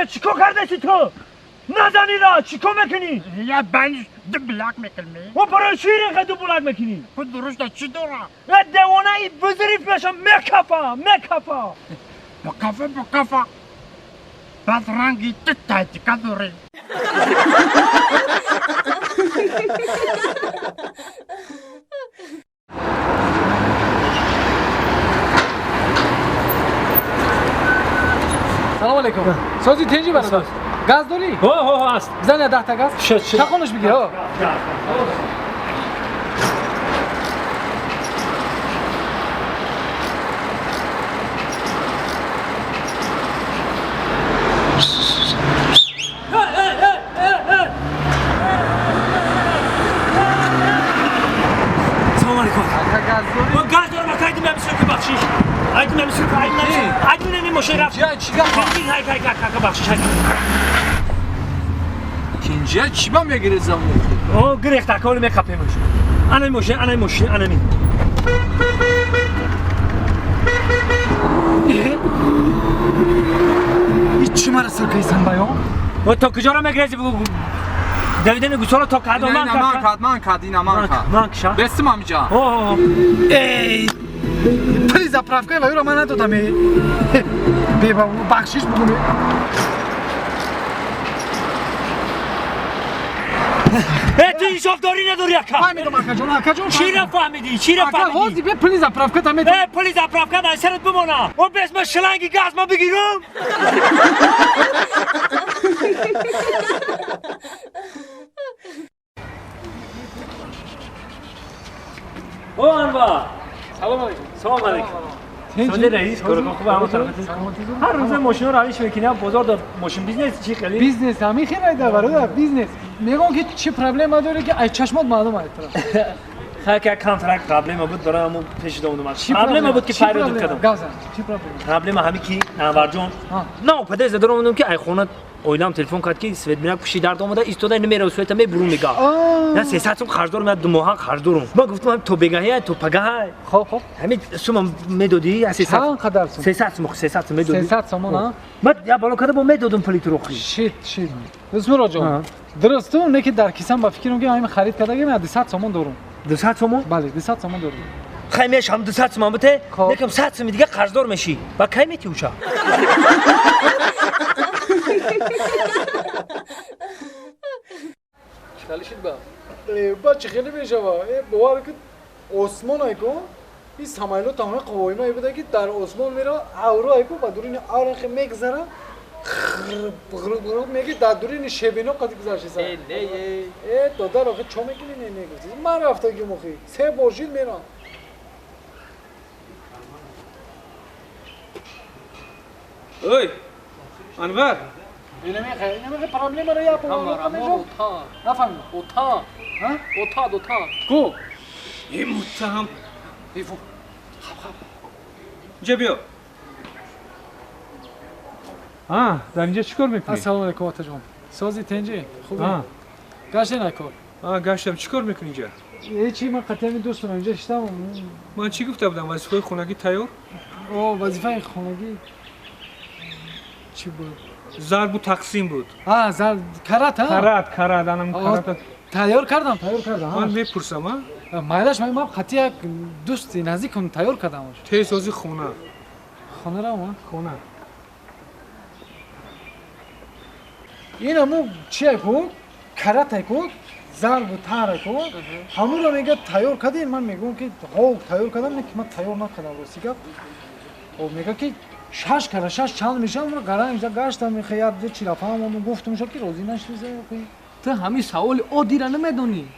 Ака чикор кардаси ту? Назани ра чикор мекунӣ? Я банш ду блак мекунӣ. О барои чӣ реха ду блак мекунӣ? Худ дурушта чӣ дора? Э девона и бузриф мешам мекафа, мекафа. Бакафа, бакафа. Баъд ранги ту тайтика дорӣ. سلام علیکم. سازی تنجی برادر. گاز داری؟ ها ها هست. بزن 10 تا گاز. تخونش بگیر ها. سلام علیکم. گاز داری؟ من گاز دارم. اگه من که بخشیش. اگه من اگه من ماشین رفت. چی چی بخشیش. اینجا چی با میگیره زمان؟ او گرفت کار میکپیمش. انا ماشین انا ماشین انا می. این چی مرا سرکیسن بایا؟ و تا کجا را میگریزی بگو؟ دویدن گوساله تا کدام من من کد من کد اینا من کد من کشا بسیم همینجا. اوه ای پلیز заправка ва юра ман надодам. Бахшиш бигӯ. تو انصاف داری نداری اکا. فهمیدم اکا جان، اکا جان. چی را فهمیدی؟ چی را فهمیدی؟ اکا هوزی به پلیز заправка تا می. پلیز заправка در سرت بمونه. و بس من شلنگی گاز ما بگیرم. او انوار. سلام علیکم. سلام علیکم. ساده رئیس کارکن خوب همون طرف هر روز ماشین رو رویش میکنه بازار دار ماشین business چی خیلی business همین خیلی رایده برادر business میگم که چی problem داره که ای چشمات معلومه طرف خیلی که کم problem بود دارم همون پیش دادم problem بود که فریاد کردم گازن چی problem problem همی که انور جان نه پدر زدم اومدم که ای خونه оилам телефон кард ки свет мина пушти дард омада истода намера света мебуру мега на 300 сум қарз дорум, я ду моҳа қарз дорум. Ман гуфтам то бегаҳия то пагаҳа. Хоб хоб ҳамин сумам медодӣ 300 чанд қадар сум? 300 сум, 300 сум медодӣ. 300 сомон а? Ман я бало карда бо медодум пули туро хи. Шит шит. Дӯстмуро ҷон. Дуруст ту не ки дар кисам ба фикрам ки ҳамин харид кардагим я 200 сомон дорум. 200 сомон? Бале, 200 сомон дорум. Хай мешам 200 сомон бите, некам 100 сум дига қарздор мешӣ. Ба кай метӣ уша? Чӣ шид ба? Ба чӣ хеле мешава? Бовар ки осмон айко, ин самолёт тамоми қуввоима буда ки дар осмон мера, авро айко ба дурини авро хе мегзара, ғрб ғрб меги дар дурини шебино қади гузаштиса. Не не. Додар охи чо мекунӣ не не гуфти. Ман рафтагим охи. Се бор шид мерам. Ой, Анвар. اینمی проблема رو یا ама ота. نفهمیدم. ота. ها؟ ота дота. کو. این متهم. ایفو. اینجا بیا. آه، در اینجا چیکار میکنی؟ السلام علیکم آتا جان. سازی تنجی؟ خوبه؟ گشت نکن. آه گشتم. چیکار میکنی اینجا؟ هیچی من قطعا دوستم اینجا شدم. من چی گفته بودم؟ وظیفه خونگی تیار؟ اوه وظیفه خونگی چی بود؟ ضرب و تقسیم بود. آه ضرب کرات ها؟ کرات کرات انم کرات تیار کردم تیار کردم. من میپرسم ها؟ مایلش من قطعی یک دوستی نزدیکم تیار کردم. تیز خونه. خونه را ما؟ خونه. این همو چیه کو؟ کرات کو؟ ضرب و تار کو؟ همون رو میگه تیار کردین. من میگم که ها تیار کردم، نه که من تیار نکردم راستی گفت. او میگه که شش کرده شش چند میشه من قرار اینجا گشتم میخواد یه چی رفت همون گفتم شو که روزی نشده. تو همین سوال عادی را نمیدونی.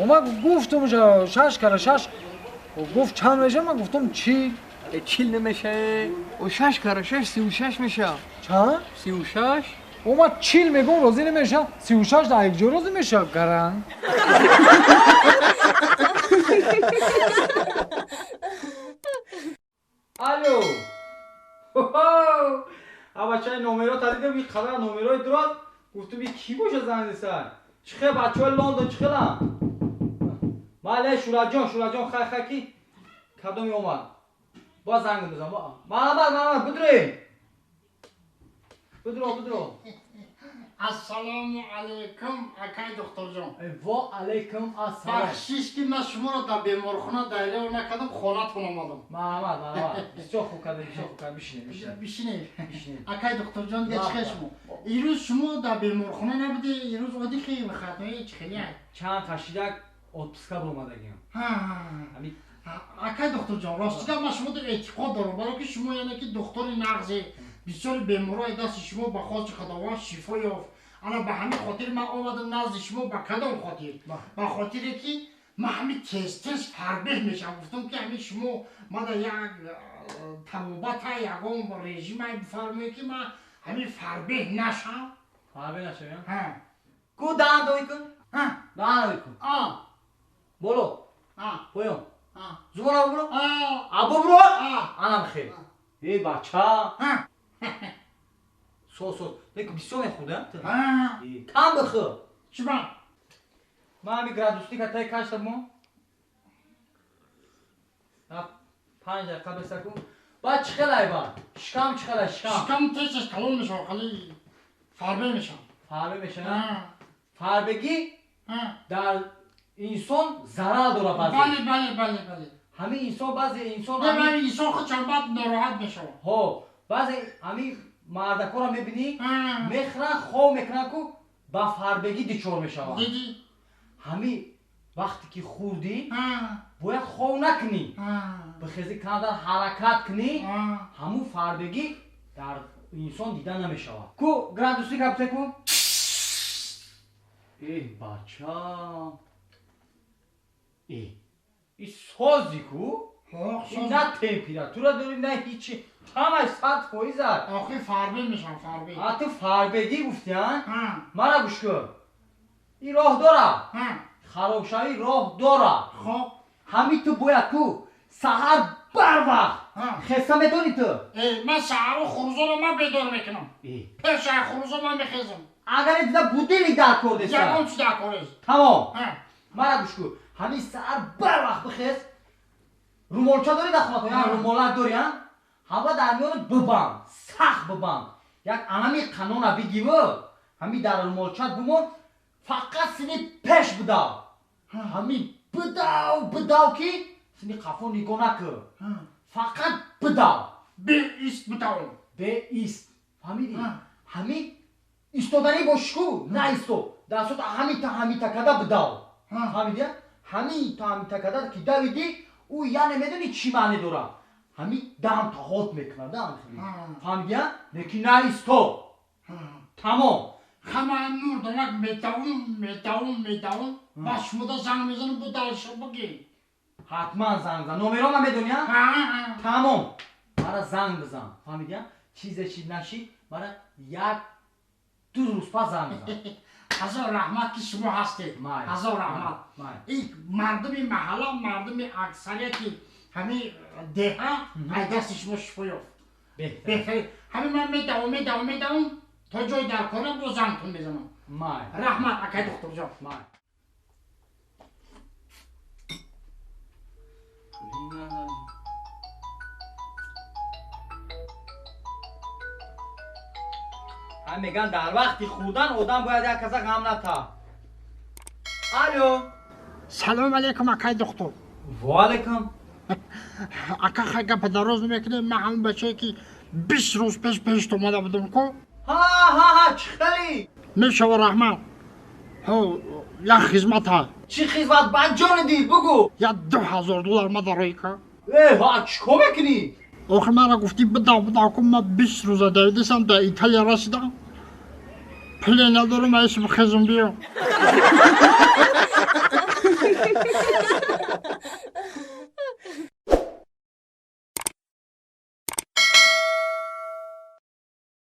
من گفتم شش کرده شش گفت چند میشه من گفتم 40. 40 نمیشه و شش کرده شش 36 میشه. چند؟ 36. او من 40 میگم روزی نمیشه 36 در یک جو روزی میشه گران. الو بچه نمرات دیدم این قدر نمرای درات گفتم این کی باشه زنگ سر چخه بچه‌های لندن چخلم ماله شورا جان شورا جان خای خای کی کدوم اومد باز زنگ میزنم مالا مالا بدرین Бидро, бидро. Ассалому алайкум, акай духтурҷон. Ва алайкум ассалом. Бахшиш ки ман шуморо дар беморхона дайрао накардам, хонатон омадам. Марҳамат, марҳамат. Бисёр хуб кардед, бисёр хуб кардед. Бишинед, бишинед. Бишинед. Бишинед. Акай духтурҷон, дига чӣ хел шумо? Ирӯз шумо дар беморхона набудед, ирӯз оди хел хатои чӣ хеле? Чанд қашидак отпуска омадагиам. Ҳа. Акай духтурҷон, ростига ман шуморо эътиқод дорам, барои ки шумо яъне ки духтури нағзе, бисёри беморои дасти шумо ба хости Худованд шифо ёфт. Ана ба ҳамин хотир ман омадам назди шумо. Ба кадом хотир? Ба хотире ки ман ҳамин тез-тез фарбеҳ мешавам. Гуфтам ки ҳамин шумо мада як табобата, ягон режима бифармоед ки ман ҳамин фарбеҳ нашам. Фарбеҳ нашавем? Ҳа. Ку даҳан дой кун? Ҳа. Даҳан дой кун. А. Боло. А. Поён. А. Зубона бубро? А. А бубро? А. Анам хел. Эй бача. Ҳа. Соз, соз. Лекин бисёр мехӯрдам ту. Ҳа. Кам бихӯр. Чӣ ба? Ман ҳамин градусника таи кашта мо. 5 дақиқа беса кун. Баъд чӣ хел ай баъд? Шикам чӣ хел ай шикам? Шикам тез-тез калон мешавад, хеле фарбеҳ мешавад. Фарбеҳ мешавад? Ҳа. Фарбегӣ Ҳа. дар инсон зарар дорад баъзе. Бале, бале, бале, бале. Ҳамин инсон баъзе инсон Не, бале, инсон худшам баъд нороҳат мешавад. Ҳо, баъзе ҳамин мардакҳоро мебинӣ, Ҳа. мехӯранд, хоб мекунанд ку ба фарбегӣ дучор мешаванд. Дидӣ? Ҳамин вақте ки хӯрдӣ, Ҳа. бояд хоб накунӣ. Ҳа. Бихезӣ камтар ҳаракат кунӣ, Ҳа. ҳамун фарбегӣ дар инсон дида намешавад. Ку градусник абте ку? Эҳ бача. Эҳ. И сози ку? Ҳо, Ин на температура дорӣ, на ҳичи. Ҳамаш 100% аст. Охир фарбеҳ мешавам, фарбеҳ. А ту фарбегӣ гуфтӣ, а? Ҳа. Мара гӯш кун. Ин роҳ дора. Ҳа. Харобшавӣ роҳ дора. Хоб. Ҳамин ту бояд ку саҳар барвақт Ҳа. хеста медонӣ ту? Э, ман саҳару хурӯзоро ман бедор мекунам. Э. Пеш аз хурӯзо ман мехезам. Агар дида будильник дар кор деста. Ягон чиз дар кор нест. Тамом. Ҳа. Мара гӯш кун. Ҳамин саҳар барвақт бихез. Румолча дорӣ дар хонатон? Я Ҳа. румолак дорӣ, а? Ҳава дар миёнат бибанд, сахт бибанд. Як анами қанона бигиву, ҳамин дар румолчат бимон, фақат сини пеш бидав. Ҳамин бидав, бидав ки сини қафо нигоҳ накун. Ҳа. Фақат бидав. Беист бидавам. Беист. Фаҳмидӣ? Ҳа. Ҳамин истоданӣ бошӣ ку, наисто. Дастот ҳамин та ҳамин та када бидав. Ҳа. Фаҳмидӣ? Ҳамин та ҳамин та када ки давидӣ, ӯ яъне медонӣ чӣ маъне дорад? Ҳамин дам таҳот мекунад, да, ҳамин хеле. Ҳа. Фаҳмидӣ? Лекин наисто. Ҳа. Тамом. Ҳама мурдонак медавум, медавум, медавум. Ба шумода занг мезанам, бо далша бигӣ. Ҳатман занг зан. Номерома медонӣ, а? Ҳа, ҳа. Тамом. Мара занг бизан. Фаҳмидӣ? Чизе чи нашид, мара 1-2 рӯз пас занг бизан. Ҳазор раҳмат ки шумо ҳастед. Май. Ҳазор раҳмат. Май. Ин мардуми маҳалла, мардуми аксарияти ҳамин деҳа аз дасти шумо шифо ёфт. Беҳтар. Беҳтарин. Ҳамин ман медавам, медавам, медавам, то ҷои дар кора бо зангтон мезанам. Май. Раҳмат, акай духтурҷон. Май. Ҳам меган дар вақти хӯрдан одам бояд як каса ғам ната. Алло. Салом алейкум, акай духтур. Ва алейкум. Ака, хай гапа дароз намекунем. Ман ҳамон бачае ки 20 рӯз пеш пешт омада будам ку. Ҳа, ҳа, ҳа, чӣ хели? Мешава, раҳмат. Ҳо, як хизмат ҳа. Чӣ хизмат? Ба ҷони дил бугӯ. Як $2000 ма дарои ка. Э, ҳа, чӣ кор мекунӣ? Охир мара гуфтӣ бидав, бидав ку, ман 20 рӯза давидисам, дар Италия расидам. Пуле надорам, айсим хезм биё.